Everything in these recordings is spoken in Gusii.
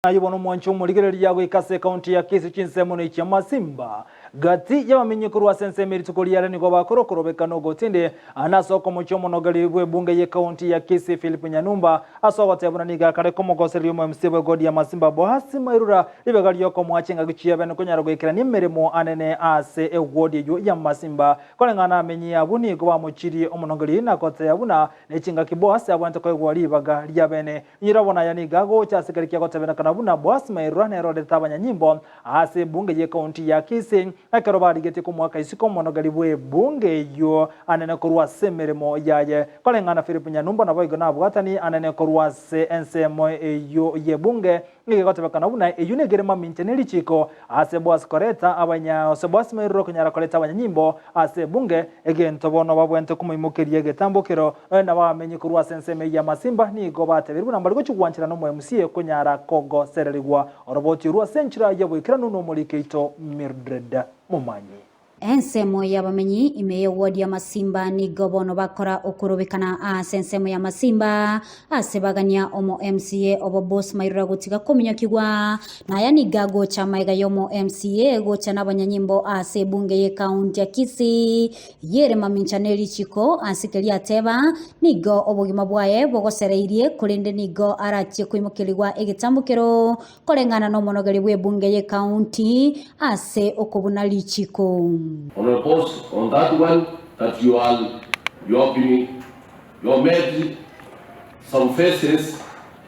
Ayio bono omwanche omorigereria goika ase ekaunti ya Kisii chinsemo na echia Masimba. Gati y'abamenyi korwa ase ensemo erituko riare nigo bakora okorobekana ogotindi ande ase okomochia omonogeri bw'ebunge y'ekaunti ya Kisii Philip Nyanumba ase ogoteba buna nigo akare komogosereria omo MC bw'egodi ya Masimba Boasi Mairura ribaga riokomoa chingaki chiabene konyara goikerania emeremo anene ase ewodi eyio ya Masimba. Koreng'ana amenyi abwo nigo bamochirie omonogeri na goteba buna nechingaki Boasi abwenerete koegwa ribaga riabene Inyora aya nigo agocha ase keria kiagoteberekana buna Boasi Mairura nere orerete abanyanyimbo ase ebunge y'ekaunti ya Kisii ekero barigetie komoaka isiko omonogeri bw'ebunge eyio anene korwa ase emeremo yaye. Koreng'ana Philip Nyanumba naboigo nabwatani anene korwa ase ensemo eyio y'ebunge nigo egotebekana buna eyio nigo ere mamincha ne richiko ase Boasi koreta abanya ase Boasi Mairura okonyara koreta abanyanyimbo ase ebunge egento bono babwenerete komoimokeria egetambokero Nonya nabamenyi korwa ase ensemo eyio y'amasimba nigo batebirie buna mbare gochia gwancherana omoMCA konyara kogosererigwa oroboti orwo ase enchera y'oboikeranu nomoriki oito Mildred Momanyi. Ensemo y'abamenyi ime y'ewodi y'amasimba nigo bono bakora okorobekana ase ensemo y'amasimba ase bagania omo MCA obo Boss Mairura gotiga kominyokigwa naya nigo agocha amaiga y'omo MCA gocha nabanyanyimbo ase ebunge y'ekaunti ya Kisii Yere mamincha ne richiko ase keria ateba, nigo obogima bwaye bogosereirie, korende nigo arachie koimokerigwa egetambokero koreng'ana nomonogeri bw'ebunge y'ekaunti ase okobuna richiko. Honourable Boss on that one that you are you have been you have made some faces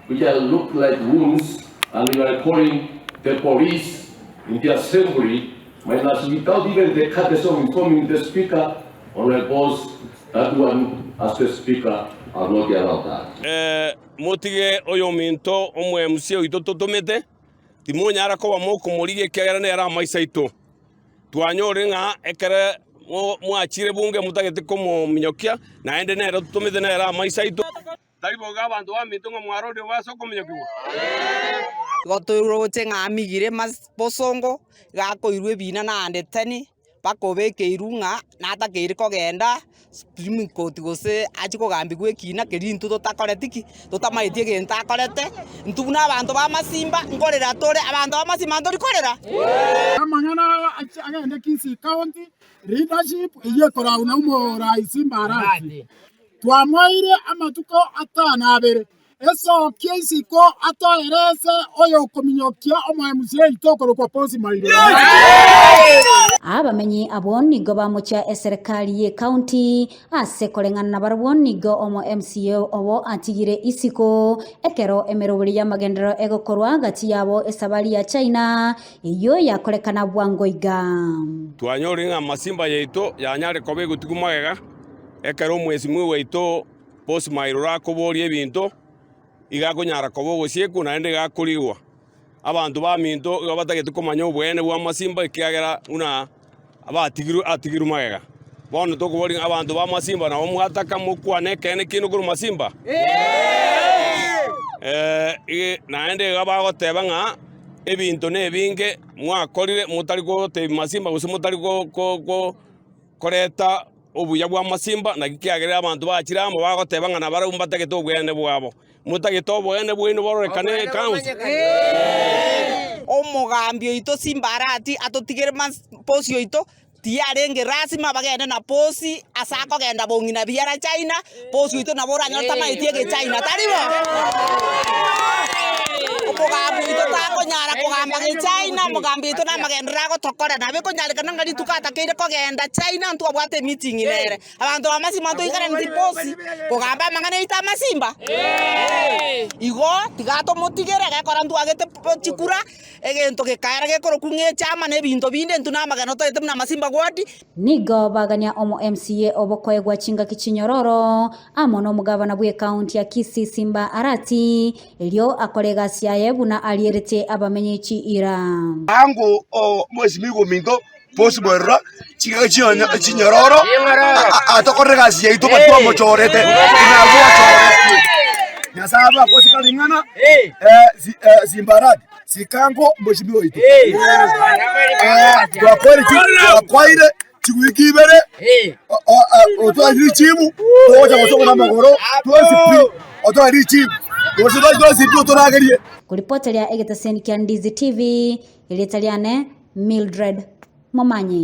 which are look like wounds and you are calling the police in the assembly Minus without even the courtesy of informing the speaker, Honourable Boss, that one as the speaker I will not allow that. Motige oyominto omoMCA oito totomete, timonyara koba mokomorigia ekiagera nere amaiso aito. Twanyorire ng'a ekero mwachire bunge motagete komominyokia, naende nere totomete nere amaiso aito. Tari boigo abanto baminto ng'a mwarorire bo ase okominyokigwa? Igo toroche ng'a amigire mas bosongo, iga akoirwa ebina naende teni, mpaka obekeirwe ng'a natakeire kogenda supreme court gose achie kogambigwa ekina keria intwe totakoreti ki, totamaeti egento akorete, intwe buna abanto ba masimba nkorera tore, abanto ba masimba ntori korera? Amang'ana aya agende Kisii County leadership eyio ekoragwa na omoraisi Mbarati. Twamoeire amatuko atano abere, esokia isiko atoerese oyokominyokia omoemusi oito okorokwa Bosi Mairura. Abamenyi abwo nigo bamochia eserekari y'ecounty ase koreng'ana nabarabwo nigo omo MCA obo atigire isiko ekero emeroberi y'amagenderero egokorwa gati yabo esabari ya China eyio yakorekana bwango iga. Twanyorire ng'a amasimba yaito yanyare koba egotigwa magega. Ekero omwesimwa gwaito Boss Mairura akoboria ebinto, iga akonyara koba ogosiekwa naende iga akorigwa. Abanto baminto iga batagete komanya oboene bw'amasimba ekiagera buna abatigirwe atigirwe magega. Bono tokoboria ng'a abanto b'amasimba nabo mwataka mokwane ekeene kiaino korwa masimba? Naende iga bagoteba ng'a ebinto nebinge mwakorire motari gotebia masimba gose motari koreta obuya bw'amasimba, naki kiagerire abanto bachire amo bagoteba ng'a nabarabwo mbatagete obweene bwabo. Motagete oboene bwaino bororekane ekaunti? Omogambi oito Simbarati atotigere bosi oito, tiyarenge lasima bagende na bosi ase akogenda bong'ina biara China, bosi oito nabo oranyore tamaeti egechina, tari bo? Omogambi oito takonyara kogamba gechina, omogambi oito namagenderero agotokora, nabo ekonyarekana ng'a rituko atakeire kogenda China ntwabwate emeeting nere. Abanto b'amasimba ntoikaraneti bosi kogamba amang'ana aito amasimba? Igo tiga tomotigere egekora ntwagete chikura, egento gekaera gekorokwa ng'a echama na ebinto binde intwe namagena toete buna amasimba ward. Nigo bagania omo MCA obokoegwa chingaki chinyororo amo nomogabana bw'ecounty ya Kisii Simba Arati erio akore egasi yaye buna arierete abamenyi chiira. Ango o mwesimigwa ominto bonsi mwerora chingaki chinyororo atokorere egasi yaito buna twamochorete buna abwo achoretwe. Nyasaye abe akosika ring'ana Simba Arati sikango mwesimigwa oito. Twakwaire chiwiki ibere otwaire richibu togocha gosokora amagoro twensi pi otwaire richibu. Gose twensi pi otoragerie. Koripoteria egeteseni kia Ndizi TV, erieta riane Mildred Momanyi.